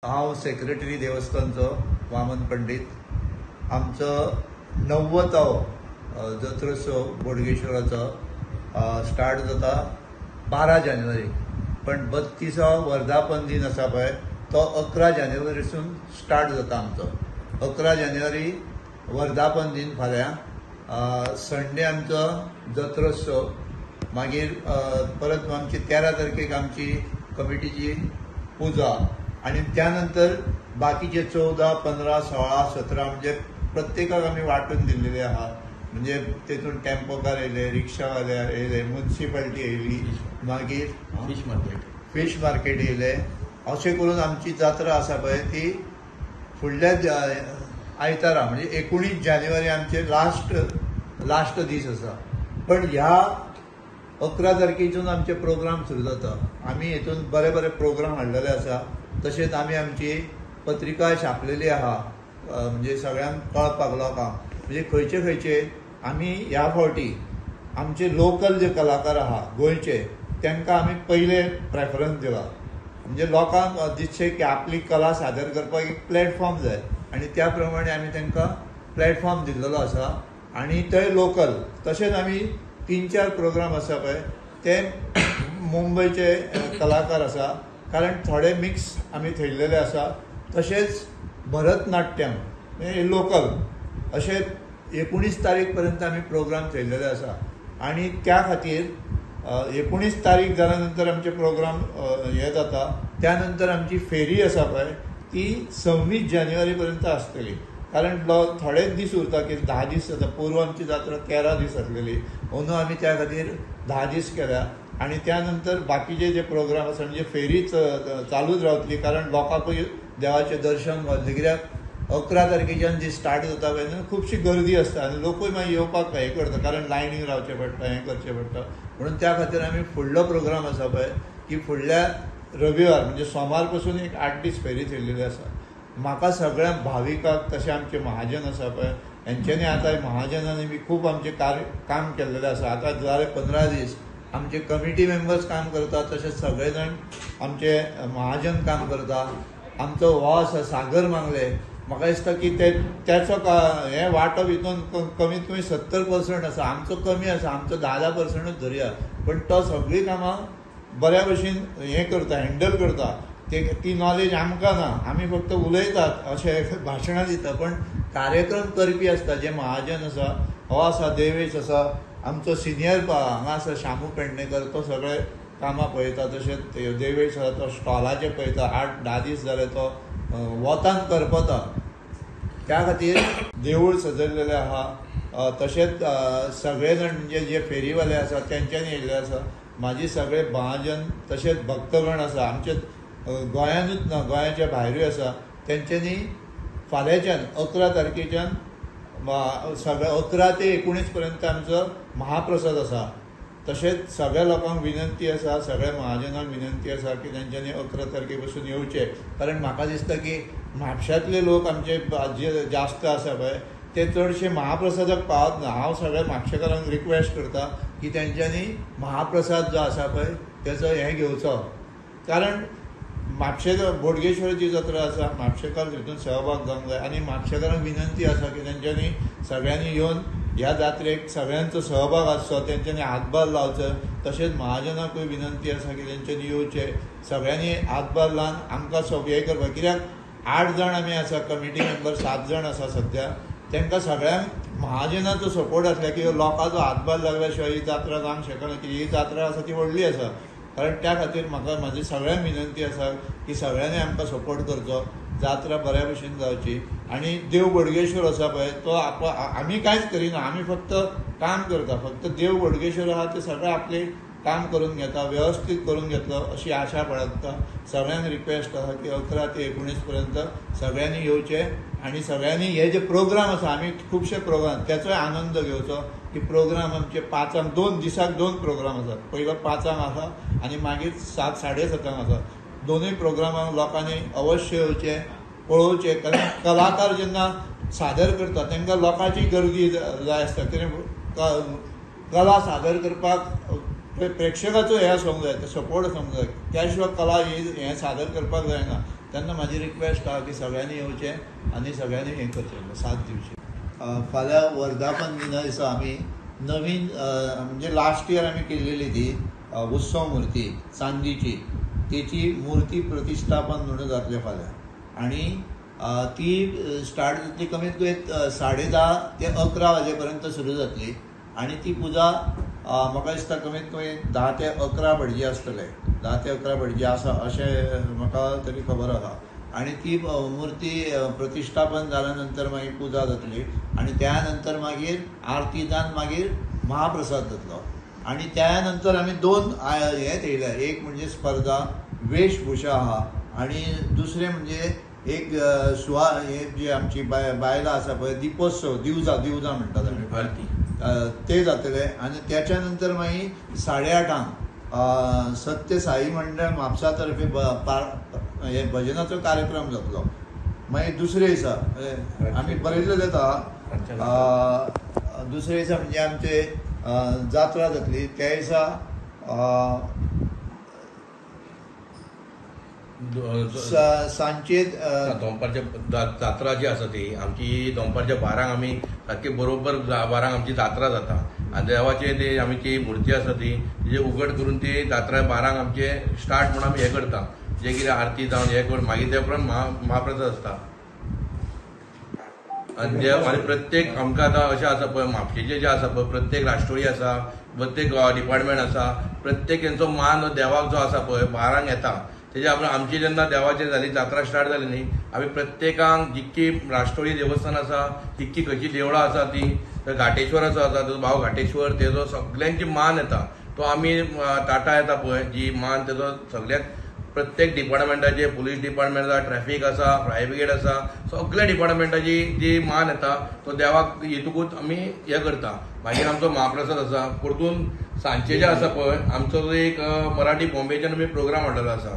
हांव सेक्रेटरी देवस्थानचो वामन पंडीत. आमचो 90वो जत्रोत्सव बोडगेश्वराचो स्टार्ट जाता 12 जानेवारी, पण 32वो वर्धापन दिन आसा पळय तो 11 जानेवारीसून स्टार्ट जाता आमचो. 11 जानेवारी वर्धापन दिन फाल्यां संडे आमचो जत्रोत्सव. मागीर परत आमची 13 तारखेक आमची कमिटीची पुजा आनी त्यानंतर बाकीचे 14, 15, 16, 17 म्हणजे प्रत्येकाक आमी वांटून दिल्लेले आहा. म्हणजे तेतून टेम्पोकार येयले, रिक्षावाले येयले, मुन्सिपालिटी येयली, मागीर फिश मार्केट येयले. अशें करून आमची जात्रा आसा पळय ती फुडल्या आयतारा म्हणजे 19 जानेवारी आमचे लास्ट दीस आसा. पण ह्या 11 तारखेच्यान आमचे प्रोग्राम सुरू जाता. आमी हेतून बरे बरे प्रोग्राम हाडलेले आसा. तशेंच आमी आमची पत्रिका छापलेली आहा, म्हणजे सगळ्यांक कळपाक लोकांक म्हणजे खंयचे खंयचे आमी ह्या फावटी आमचे लोकल जे कलाकार आहा गोंयचे तांकां आमी पयले प्रेफरन्स दिला. म्हणजे लोकांक दिसचें की आपली कला सादर करपाक एक प्लॅटफॉर्म जाय आनी त्या प्रमाणे आमी तांकां प्लॅटफॉर्म दिल्लेलो आसा आनी ते लोकल. तशेंच आमी 3-4 प्रोग्राम आसा पळय ते मुंबयचे कलाकार आसा, कारण थोडे मिक्स आमी थेयलेले आसा. तशेंच भरतनाट्यम हे लोकल अशे 19 तारीख पर्यंत आमी प्रोग्राम थेयलेले आसा. आनी त्या खातीर 19 तारीख जाल्या नंतर आमचे प्रोग्राम हे जाता. त्या नंतर आमची फेरी आसा पळय ती 26 जानेवारी पर्यंत आसतली, कारण थोडेच दीस उरता की 10 दीस जाता. पूर्व आमची जात्रा 13 दीस आसलेली, अंदू आमी त्या खातीर 10 दीस केल्या. आनी त्या नंतर बाकीचे जे प्रोग्राम आसा म्हणजे फेरी चालूच रावतली, कारण लोकांकूय देवाचें दर्शन घातलें. कित्याक 11 तारखेच्यान जी स्टार्ट जाता पळय खुबशी गर्दी आसता आनी लोकूय मागीर येवपाक हें करता, कारण लायनीक रावचें पडटा, हें करचें पडटा. म्हणून त्या खातीर आमी फुडलो प्रोग्राम आसा पळय की फुडल्या रविवार म्हणजे सोमार पासून एक 8 दीस फेरी थेयलेली आसा. म्हाका सगळ्या भाविकांक तशें आमचे महाजन आसा पळय हेंच्यांनी आतां महाजनांनी बी खूब आमचें काम केल्लेलें आसा. आतां जाले 15 दीस आमचे कमिटी मेंबर्स काम करता, तशेंच सगळे जाण आमचे महाजन काम करता. आमचो हो आसा सागर मांगले, म्हाका दिसता की तेचो हें वांटो हितून कमीत कमी 70% आसा. आमचो कमी आसा, आमचो 10-10% धरया, पण तो सगळीं कामां बऱ्या भशेन हें करता, हँडल करता. ती नॉलेज आमकां ना, आमी फक्त उलयतात अशें भाशणां दिता, पण कार्यक्रम करपी आसता जे महाजन आसा, हो आसा देवेश आसा, आमचो सिनियर हांगा आसा शामू पेडणेकर, तो सगळे कामां पळयता. तशेंच देवेश आसा तो स्टॉलाचें पळयता. 8-10 दीस जाले तो वतान करपता. त्या खातीर देवूळ सजयलेलें आहा. तशेंच सगळे जाण म्हणजे जे फेरीवाले आसा तेंच्यांनी येयल्ले आसा. म्हाजी सगळे महाजन तशेंच भक्तगण आसा आमचे गोंयानूच ना गोंयाच्या भायरूय आसा, तेंच्यांनी फाल्यांच्यान 11 तारखेच्यान सगळे 11 ते 19 पर्यंत आमचो महाप्रसाद आसा. तशेंच सगळ्या लोकांक विनंती आसा, सगळ्या महाजनांक विनंती आसा की तेंच्यांनी 11 तारखे पासून येवचे, कारण म्हाका दिसता की म्हापशांतले लोक आमचे जे जास्त आसा पळय ते चडशे महाप्रसादाक पावत ना. हांव सगळ्या म्हापशेकारांक रिक्वेस्ट करता की तेंच्यांनी महाप्रसाद जो आसा पळय तेचो हें घेवचो, कारण म्हापशे बोडगेश्वराची जात्रा आसा, म्हापशेकार हितून सहभाग जावंक जाय. आनी म्हापशेकारांक विनंती आसा की तेंच्यांनी सगळ्यांनी येवन ह्या जात्रेक सगळ्यांचो सहभाग आसचो, तेंच्यांनी हातभार लावचो. तशेंच महाजनाकूय विनंती आसा की तेंच्यांनी येवचे, सगळ्यांनी हातभार लावन आमकां हें करपाक. कित्याक 8 जाण आमी आसा, कमिटी मेंबर 7 जाण आसा सद्या, तांकां सगळ्यांक महाजनाचो सपोर्ट आसल्या की लोकांचो हातभार लागल्या शिवाय ही जात्रा जावंक शकना. की ही जात्रा आसा ती व्हडली आसा, कारण त्या खातीर म्हाका म्हाजी सगळ्यांक विनंती आसा की सगळ्यांनी आमकां सपोर्ट करचो, जात्रा बऱ्या भशेन जावची. आनी देव बोडगेश्वर आसा पळय तो आमी कांयच करिना, आमी फक्त काम करता. फक्त देव बोडगेश्वर आहा ते सगळें आपलें काम करून घेता, वेवस्थीत करून घेतलो अशी आशा बाळगता. सगळ्यांक रिक्वेस्ट आसा की 11 ते 19 पर्यंत सगळ्यांनी येवचें आनी सगळ्यांनी हे जे प्रोग्राम आसा, आमी खुबशे प्रोग्राम तेचोय आनंद घेवचो. की प्रोग्राम आमचे 5 2 दिसाक 2 प्रोग्राम आसात. पयलो 5 आसा आनी मागीर 7, 7:30 आसा. दोनूय प्रोग्रामांक लोकांनी अवश्य येवचें, पळोवचें, कारण कलाकार जेन्ना सादर करता तांकां लोकांची गर्दी जाय आसता. कितें कला सादर करपाक प्रेक्षकाचो हें आसूंक जाय, सपोर्ट आसूंक जाय, त्या शिवाय कला हें सादर करपाक जायना. तेन्ना म्हाजी रिक्वेस्ट आहा की सगळ्यांनी येवचें आनी सगळ्यांनी हें करचें, साथ दिवची. फाल्यां वर्धापन दिना दिसा आमी नवीन म्हणजे लास्ट इयर आमी केल्लेली ती उत्सव मूर्ती चांदीची, तेची मूर्ती प्रतिश्ठापन म्हणून जातलें फाल्यां. आनी ती स्टार्ट जातली कमीत कमी 10:30 ते 11 वाजे पर्यंत सुरू जातली. आनी ती पुजा म्हाका दिसता कमीत कमी 10 ते 11 भटजी आसतले, 10 ते 11 भटजी आसा अशें म्हाका तरी खबर आसा. आनी ती मूर्ती प्रतिश्ठापन जाल्या नंतर मागीर पुजा जातली आनी त्या नंतर मागीर आरती जावन मागीर महाप्रसाद जातलो. आनी त्या नंतर आमी 2 हे थेयले, एक म्हणजे स्पर्धा वेशभूषा आहा आनी दुसरें म्हणजे एक सुवा हे जी आमची बायलां आसा पळय दीपोत्सव दिवजा दिवजा म्हणटात आमी आरती ते जातले. आनी त्याच्या नंतर मागीर 8:30 सत्य साई मंडळ म्हापसा तर्फे हे भजनाचो कार्यक्रम जातलो. मागीर दुसरे दिसा आमी बरयल्ले जाता, दुसरे दिसा म्हणजे आमचे जात्रा जातली. त्या दिसा सांचे दनपारच्या जात्रा जी आसा ती आमची दनपारच्या 12 आमी सारकी बरोबर 12 आमची जात्रा जाता. आनी देवाचे ते आमची मूर्ती आसा ती तिजे उगड करून ती जात्रा 12 आमचे स्टार्ट म्हणून आमी हें करता, जे कितें आरती जावन हें करून मागीर ते उपरांत महाप्रसाद आसता. आनी देव आनी प्रत्येक आमकां आतां अशें आसा पळय म्हापशेचें जें आसा पळय प्रत्येक राष्ट्रोळी आसा, प्रत्येक डिपार्टमेंट आसा, प्रत्येक तेंचो मान देवाक जो आसा पळय 12 येता. तेजे आपण आमची जेन्ना देवाचे जाली जात्रा स्टार्ट जाली न्ही, आमी प्रत्येकांक जितकी राष्ट्रोळी देवस्थान आसा, जितकी खंयची देवळां आसा ती घाटेश्वराचो आसा तेजो भाव घाटेश्वर तेजो सगल्यांची मान येता. तो आमी टाटा येता पळय जी मान तेजो सगळ्याक प्रत्येक डिपार्टमेंटाचे पुलीस डिपार्टमेंट आसा, ट्रॅफिक आसा, फायर ब्रिगेड आसा, सगळ्या डिपार्टमेंटाची जी मान येता तो देवाक येतकूच आमी हें करता. मागीर आमचो महाप्रसाद आसा. परतून सांजचे जे आसा पळय आमचो एक मराठी बॉम्बेच्यान आमी प्रोग्राम हाडलेलो आसा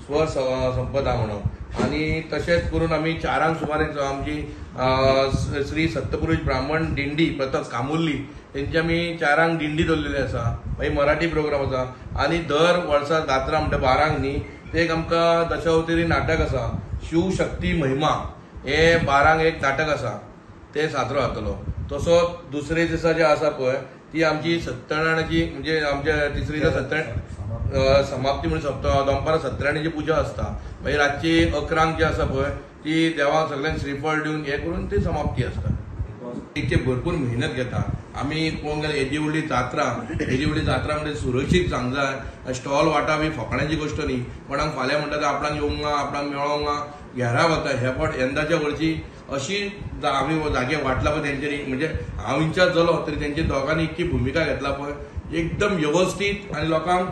स्वर संपदा म्हणून. आनी तशेंच करून आमी 4 सुमार आमची श्री सप्तपुरुष ब्राह्मण दिंडी प्रथक कामुर्ली तेंची आमी 4 दिंडी दवरलेली आसा. मागीर मराठी प्रोग्राम आसा. आनी दर वर्सा जात्रा म्हणटा 12 न्ही ते एक आमकां दशावतारी नाटक आसा, शिवशक्ती महिमा हे 12 एक नाटक आसा ते साजरो जातलो. तसो दुसरे दिसा जे आसा पळय ती आमची सत्यनारायणाची म्हणजे आमच्या तिसरी दिसा सत्यनारायण समाप्ती म्हणून दनपारां सत्यनारायणाची पुजा आसता. मागीर रातची 11 जी आसा पळय ती देवाक सगळ्यांक श्रीफळ दिवन हें करून ती समाप्ती आसता. तिचे भरपूर मेहनत घेता. आमी पळोवंक गेल्यार येदी व्हडली जात्रा, येदी व्हडली जात्रा म्हणजे सुरक्षीत जावंक जाय. स्टॉल वांटप ही फकाणाची गोश्ट न्ही. कोणाक फाल्यां म्हणटा आपणाक येवंक ना, आपणाक मेळोंक ना, घरा वता. हे फावट यंदाच्या वर्सी अशी आमी जागे वांटला पळय तेंच्यांनी, म्हणजे हांव इन्चार्ज जालो तरी तेंच्या दोगांनी इतकी भुमिका घेतला पळय एकदम वेवस्थीत आनी लोकांक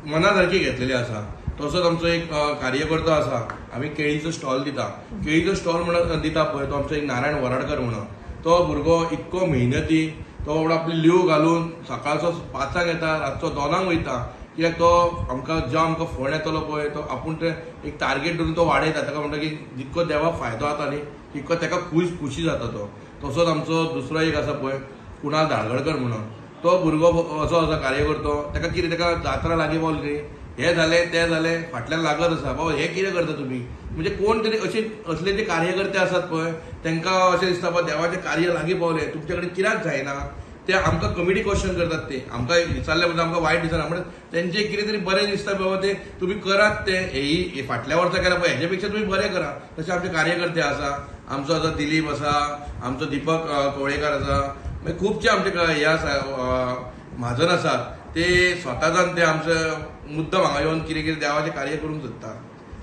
मना सारकी घेतलेली आसा. तसोच आमचो एक कार्यकर्तो आसा, आमी केळीचो स्टॉल दिता. केळीचो स्टॉल म्हणून दिता पळय तो आमचो एक नारायण वराडकर म्हणून तो भुरगो इतको मेहनती, तो आपली लीव घालून सकाळचो 5 येता, रातचो 2 वयता. कित्याक तो आमकां जो आमकां फंड येतलो पळय तो आपूण ते एक टार्गेट धरून तो वाडयता. ताका म्हणटा की जितको देवाक फायदो जाता न्ही तितको ताका खुशी जाता तो. तसोच आमचो दुसरो एक आसा पळय कुणाल धारगडकर म्हणून, तो भुरगो असो आसा कार्यकर्तो, ताका कितें ताका जात्रा लागीं पावली न्ही हें जालें तें जालें फाटल्यान लागत आसा, बाबा हें कितें करता तुमी, म्हणजे कोण तरी अशे असले जे कार्यकर्ते आसात पळय तांकां अशें दिसता बाबा देवाचें कार्य लागीं पावलें तुमचे कडेन कित्याक जायना. ते आमकां कमिटी क्वेश्चन करतात, ते आमकां विचारले म्हणटा आमकां वायट दिसना, म्हणजे तेंचें कितें तरी बरें दिसता बाबा ते तुमी करात ते हेय फाटल्या वर्सा केला पळय हेजे पेक्षा तुमी बरें करा. तशें आमचे कार्यकर्ते आसा, आमचो आसा दिलीप आसा, आमचो दीपक कवळेकार आसा, मागीर खुबशे आमचे हे आसा म्हाजन आसात ते स्वता जावन ते आमचे मुद्दम हांगा येवन कितें कितें देवाचें कार्य करूंक सोदता.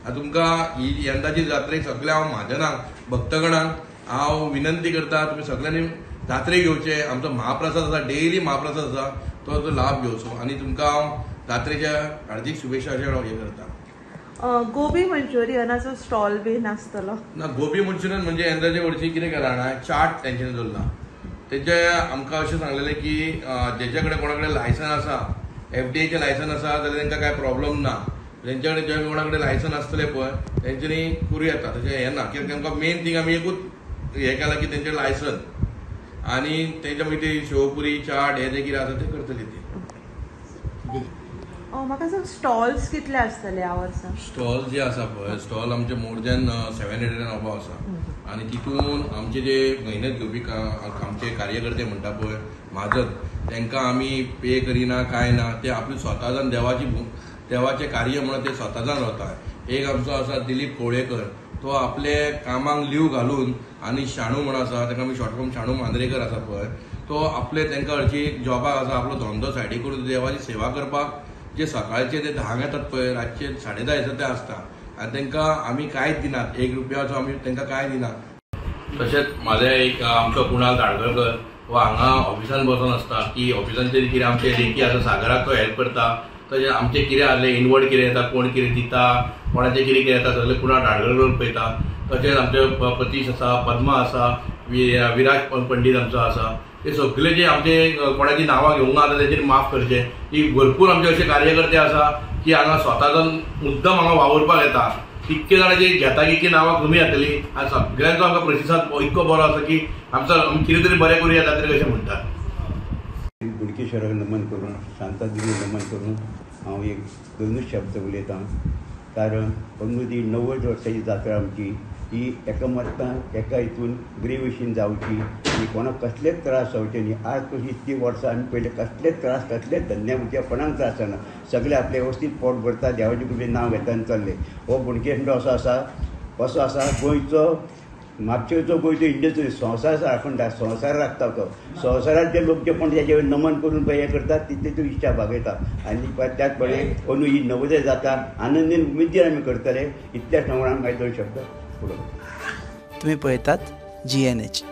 आनी तुमकां ही यंदाची जात्रेक सगळ्या हांव म्हाजनांक भक्तगणांक हांव विनंती करता, तुमी सगळ्यांनी जात्रेक येवचें. आमचो महाप्रसाद आसा, डेली महाप्रसाद आसा, तो लाभ घेवचो. आनी तुमकां हांव जात्रेच्या हार्दीक शुभेच्छा अशें हांव हें करता. गोबी मंचुरियनाचो स्टॉल बी नासतलो ना? गोबी मंचुरियन म्हणजे यंदाचे वर्सी कितें केलां जाणा, चाट तेंच्यांनी दवरला. तेजे आमकां अशें सांगलेलें की जेच्या कडेन कोणा कडेन लायसन आसा, FDA licence आसा जाल्यार तांकां कांय प्रॉब्लम ना. तेंच्या कडेन जे कोणा कडेन लायसन आसतलें पळय तेंच्यांनी करूं येता, तशें हें ना. कित्याक तांकां मेन थींग आमी एकूच हें केलां की तेंचें लायसन आनी तेंच्या मागीर ती शेवपुरी चाट हें जें कितें आसा तें करतली ती. म्हाका सांग स्टॉल्स कितले आसतले ह्या वर्सा? स्टॉल जे आसा पळय, स्टॉल आमचे मोर दॅन 700 अबाव आसा. आनी तितून आमचे जे मेहनत घेवपी आमचे कार्यकर्ते म्हणटा पळय म्हाजत, तांकां आमी पे करिना कांय ना, ते आपले स्वता जावन देवाचें कार्य म्हणून ते स्वता जावन रावता. एक आमचो आसा दिलीप कोळेकर, तो आपले कामाक लीव घालून, आनी शाणू म्हण आसा ताका आमी शॉर्ट फॉर्म शाणू मांद्रेकर आसा पळय, तो आपले तांकां हरशी जॉबाक आसा, आपलो धंदो सायडीक करून देवाची सेवा करपाक जे सकाळचे ते 10 येतात पळय, रातचे 10:30 येता ते आसता. आनी तांकां आमी कांयच दिनात, 1 रुपयाचो आमी तांकां कांय दिनात. तशेंच म्हाजे एक आमचो कुणाल दाडगळकर हो हांगा ऑफिसान बसून आसता की ऑफिसान कितें आमचे लेखी आसा सागराक तो हेल्प करता. तशें आमचें कितें आहलें इनवर्ड कितें येता, कोण कितें दिता, कोणाचें कितें कितें येता सगळें कुणाल दाडगळकर पळयता. तशेंच आमचे प्रतीश आसा, पद्मा आसा, विराज पंडीत आमचो आसा, ते सगळे जे आमचे कोणाची नांवां घेवंक ना जाल्यार तेचेर माफ करचें. की भरपूर आमचे अशे कार्यकर्ते आसा की हांगा स्वता जावन मुद्दम हांगा वावुरपाक येता. इतके जाणां जे घेता इतकी नांवां कमी जातली आनी सगळ्यांचो आमकां प्रतिसाद इतको बरो आसा की आमचो आमी कितें तरी बरें करूं येता तरी कशें म्हणटा. बोडगेश्वराक नमन करून, शांतादुर्गेक नमन करून हांव एक दोनूच शब्द उलयतां. कारण अंदू ती 90 वर्सांची जात्रा आमची ही एका मत्तान एका हितून बरे भशेन जावची आनी कोणाक कसलेच त्रास जावचे न्ही. आज कशी इतलीं वर्सां आमी पयले कसलेच त्रास, कसलेच धंद्या बुद्ध्या कोणाक त्रास जायना, सगळे आपले व्यवस्थीत पोट भरता, देवाचे कृपेन नांव घेता आनी चल्ले. हो बोडगेश्वर असो आसा, असो आसा गोंयचो, म्हापशेचो गोंयचो इंडियेचो संवसार राखणदार, संवसार राखता तो. संवसारांत जे लोक जे कोण तेजे नमन करून पळय हें करतात तितले तो इच्छा भागयता. आनी त्याच प्रमाणे अंदू ही नवोदय जाता आनंदीन उमेदीन आमी करतले. इतल्याच प्रमाणान मागीर दोन शब्द पुरो. तुम्ही पळयतात GNH.